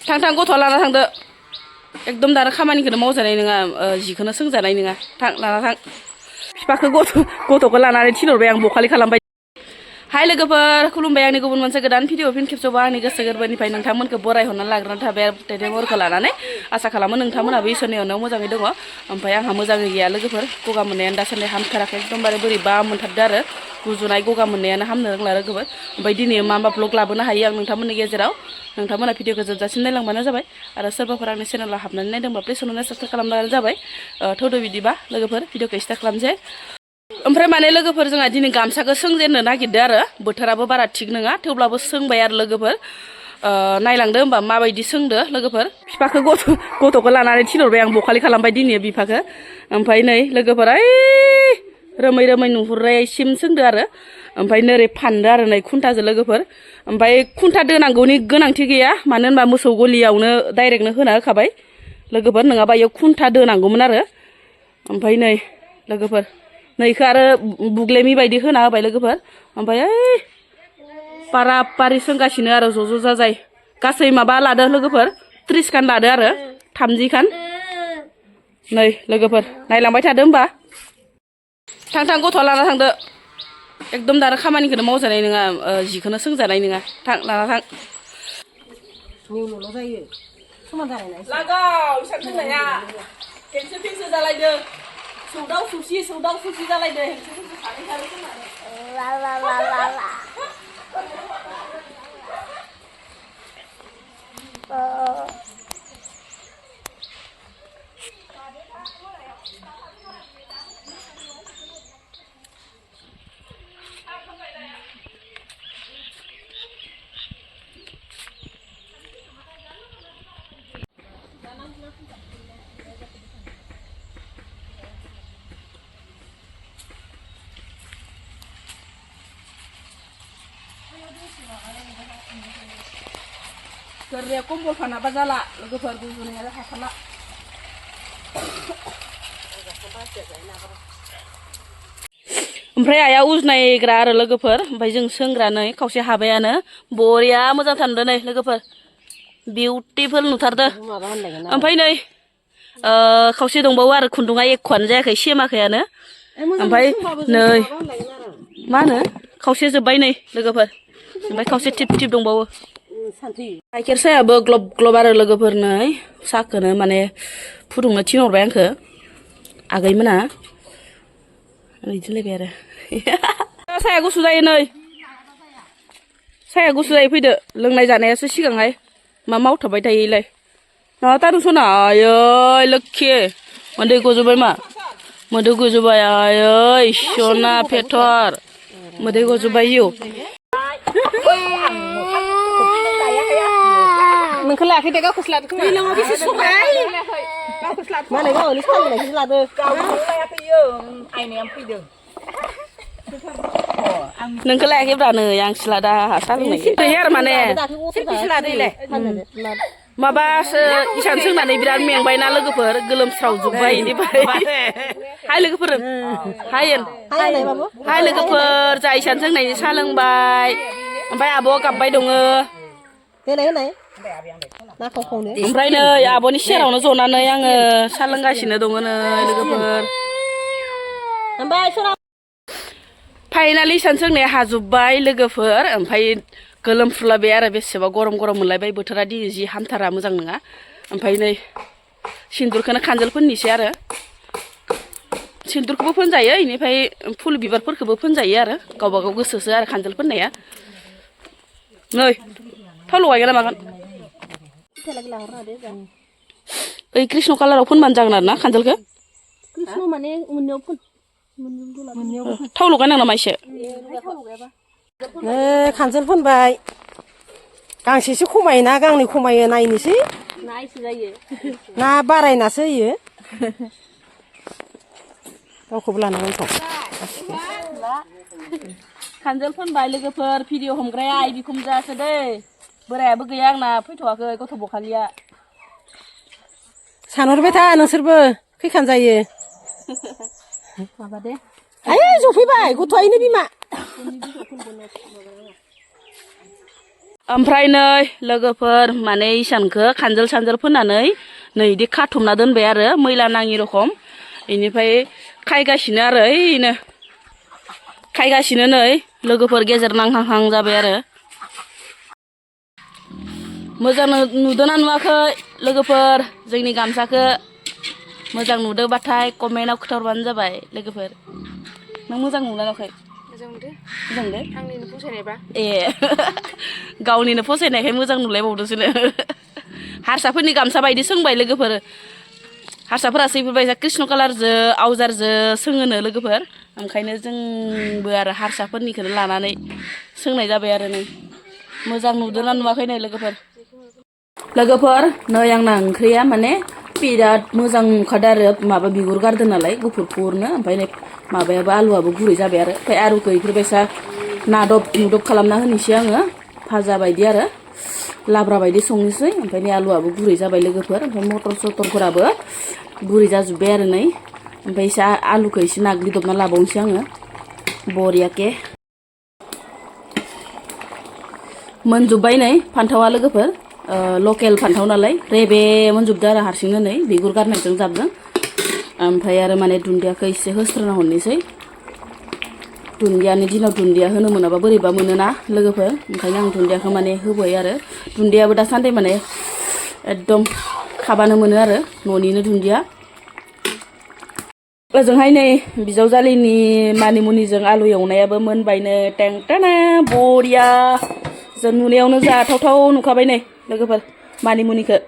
थां थां गथ' लाना थांदो एकदम दानो खामानिखौनो मावजानाय नङा जिखौनो सोंजानाय नङा थां लाना थां बिफाखौ गथ'खौ लानानै थिनहरबाय आं बखालि खालामबाय हाय लोगोफोर खुलुमबाय आंनि गुबुन मोनसे गोदान भिडिअ फिन खेबसेयावबो आंनि गोसो गोरबोनिफ्राय नोंथांमोनखौ बरायहरनानै लाग्रोनानै थाबाय दैदेनहरखौ लानानै आसा खालामो नोंथांमोनाबो इसोरनि अननायाव मोजाङै दङ ओमफ्राय आंहा मोजाङै गैया लोगोफोर गगा मोननायानो दासान्दि हामथाराखै एकदमबारे बोरैबा मोनथारदो आरो गुजुनाय गगा मोननायानो हामनो रोंला लोगोफोर ओमफ्राय दिनै मा भ्लग लाबोनो हायो आं नोंथांमोननि गेजेराव नोंथांमोना भिडिअखौ जोबजासिम नायलांबानो जाबाय आरो सोरबाफोर आंनि चेनेलाव हाबनानै नायदोंबा प्लिज अननानै साबस्क्राइब खालामबानो जाबाय थौदो बिदिबा लोगोफोर भिडिअखौ स्टार्ट खालामसै ओमफ्राय माने लोगोफोर जोंहा दिनै गामसाखौ सोंजेननो नागिरदों आरो बोथोराबो बारा थिग नङा थेवब्लाबो सोंबाय आरो लोगोफोर नायलांदो होमबा माबायदि सोंदो लोगोफोर बिफाखौ गथ'खौ लानानै थिनहरबाय आं बखालि खालामबाय दिनै बिफाखौ ओमफ्राय नै लोगोफोर ओइ रोमै रोमै नुहुरनायसिम सोंदो आरो ओमफ्राय नोरै फानदो आरो नै खुन्थाजों लोगोफोर ओमफ्राय खुन्था दोनांगौनि गोनांथि गैया मानो होनबा मोसौ गलियावनो डाइरेक्टनो होना होखाबाय लोगोफोर नङाबा इयाव खुन्था दोनांगौमोन आरो ओमफ्राय नै लोगोफोर नैखौ आरो बुग्लेमि बायदि होना होबाय लोगोफोर ओमफ्राय ओइ पारा पारि सोंगासिनो आरो ज' जाजाय गासै माबा लादो लोगोफोर 30 खान लादो आरो 30 खान नै लोगोफोर नायलांबाय थादो होमबा थां थां गथ' लाना थांदो एकदम दानो खामानिखौनो मावजानाय नङा जिखौनो सोंजानाय नङा थां लाना थां निउल' जायो समान जानाय लागाव इसान सोंनाया हेंसो फेंसो जालायदों सौदाव सौसि जालायदों हेंसो फेंसो सानै सोंनानै गोरलैया कम्बल फानाबा जाला लोगोफोर गुजुनाया हाखाला ओमफ्राय आइया उजनायग्रा आरो लोगोफोर ओमफ्राय जों सोंग्रा नै खावसे हाबायानो बरिया मोजां थांदो नै लोगोफोर बिउटिफुल नुथारदो ओमफ्राय नै खावसे दंबावो आरो खुन्दुङा एख'आनो जायाखै सेमाखैयानो ओमफ्राय नै मा होनो खावसे जोब्बाय नै लोगोफोर ओमफ्राय खावसे टिप दंबावो गाइखेर साहायाबो ग्लब ग्लब आरो लोगोफोर नै साहाखौनो माने फुदुंनो थिनहरबाय आंखौ आगैमोना बिदिलायबाय आरो साहाया गुसु जायो नै साहाया गुसु जायो फैदो लोंनाय जानायासो सिगांहाय मा मावथाबबाय थायोलाय माबा तारुसना आयै लोक्षि मोदै गजोब्बाय मा मोदै गजोब्बाय आयै सना फेथर मोदै गजोब्बाय इउ नोंखौ लायाखै दे गावखौसो लादो खोमा दैलाङाव बेसे सबाय गावखौसो लादो मालाय गावनि सालायनायखौसो लादो गावखौ लायाखै इयो आइनाया फैदों नोंखौ लायाखैब्रा नै आंसो लादा सालोंनाय आरो माने माबासो इसान सोंनानै बिराद मेंबायना लोगोफोर गोलोमस्रावजोब्बाय इनिफ्राय हाय लोगोफोर हाय लोगोफोर जा इसान सोंनायनि साहा लोंबाय ओमफ्राय आब'आ गाबबाय दङ ओमफ्राय नै आब'नि सेरावनो जनानै आङो साहा लोंगासिनो दङ नै लोगोफोर फाइनालि इसान सोंनाया हाजोब्बाय लोगोफोर ओमफ्राय गोलोमफ्रुलायबाय आरो बेसेबा गरम मोनलायबाय बोथोरा दिनै जि हामथारा मोजां नङा ओमफ्राय नै सिन्दुरखौनो खानजोल फोननोसै आरो सिन्दुरखौबो फोनजायो इनिफ्राय फुल बिबारफोरखौबो फोनजायो आरो गावबा गाव गोसोसो आरो खानजोल फोननाया नै थाव लगायगोन ना मागोन ओइ कृष्ण कालाराव फोनबानो जागोन आरो ना खानजोलखौ कृष्ण माने मोननैयाव फोन थाव लगायनां नामा एसे खानजोल फोनबाय गांसेसो खमायो ना गांनै खमायो नायनोसै ना बारायनासो होयो गावखौबो लानांगोन खानजोल फोनबाय लोगोफोर भिडिअ हमग्राया आइ बिखुमजोआसो दै बोरायाबो गैया आंना फैथ'वाखै गथ' बखालिया सानहरबाय था नोंसोरबो खैखान जायो माबा दे आयै जफैबाय गथ'आयनो बिमा ओमफ्राय नै लोगोफोर माने इसानखौ खानजल सानजल फोननानै नै इदि खाथुमना दोनबाय आरो मैला नाङि रखम इनिफ्राय खायगासिनो आरो ओइनो खायगासिनो नै लोगोफोर गेजेर नांहांहां जाबाय आरो मोजां नुदोंना नुवाखै लोगोफोर जोंनि गामसाखौ मोजां नुदोंबाथाय कमेन्टआव खोन्थाहरबानो जाबाय लोगोफोर नों मोजां नुना नुवाखै मोजां नुदों आंनिनो फसायनायबा ए गावनिनो फसायनायखाय मोजां नुलायबावदोंसोनो हारसाफोरनि गामसा बायदि सोंबाय लोगोफोर हारसाफोरासो बेफोरबायसा कृष्ण कालारजों आवजारजों सोङोनो लोगोफोर ओंखायनो जोंबो आरो हारसाफोरनिखौनो लानानै सोंनाय जाबाय आरो नै मोजां नुदोंना नुवाखै नै लोगोफोर नै आंना ओंख्रिया माने बिराद मोजां ओंखारदों आरो माबा बिगुर गारदों नालाय गुफुर फुरनो ओमफ्राय नै माबायाबो आलुआबो गुरै जाबाय आरो ओमफ्राय आलुखौ बेफोरबायसा नादब नुदब खालामना होनोसै आङो भाजा बायदि आरो लाब्रा बायदि संनोसै ओमफ्राय नै आलुआबो गुरै जाबाय लोगोफोर ओमफ्राय मटर सटरफोराबो गुरै जाजोब्बाय आरो नै ओमफ्राय एसे आलुखौ एसे नाग्लिदबना लाबावनोसै आङो बरियाके मोनजोब्बाय नै फान्थावा लोगोफोर लकेल फान्थाव नालाय रेबे मोनजोबदों आरो हारसिंनो नै बिगुर गारनायजों जाबजों ओमफ्राय आरो माने दुन्दियाखौ एसे होस्रोना हरनोसै दुन्दियानि दिनाव दुन्दिया होनो मोनाबा बोरैबा मोनोना लोगोफोर ओंखायनो आं दुन्दियाखौ माने होबाय आरो दुन्दियाबो दासान्दि माने एकदम खाबानो मोनो आरो न'निनो दुन्दिया ओजोंहाय नै बिजावजालिनि मानिमुनिजों आलु एवनायाबो मोनबायनो टेंटाना बरिया जों नुनायावनो जाथावथाव नुखाबाय नै लोगोफोर मानिमुनिखौ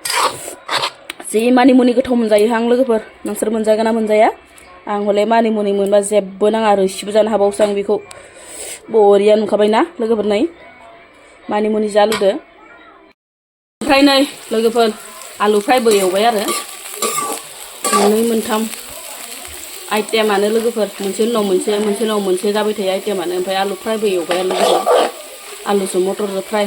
जि मानिमुनि गोथाव मोनजायोहां लोगोफोर नोंसोर मोनजागोन ना मोनजाया आं हले मानिमुनि मोनबा जेबो नाङा रोसिबो जानो हाबावोसो आं बेखौ बरिया नुखाबायना लोगोफोर नै मानिमुनि आलुदो ओमफ्राय नै लोगोफोर आलु फ्रायबो एवबाय आरो मोननै मोनथाम आइटेमानो लोगोफोर मोनसे उनाव मोनसे जाबाय थायो आइटेमानो ओमफ्राय आलु फ्रायबो एवबाय आरो लोगोफोर आलुजों मटरजों फ्राय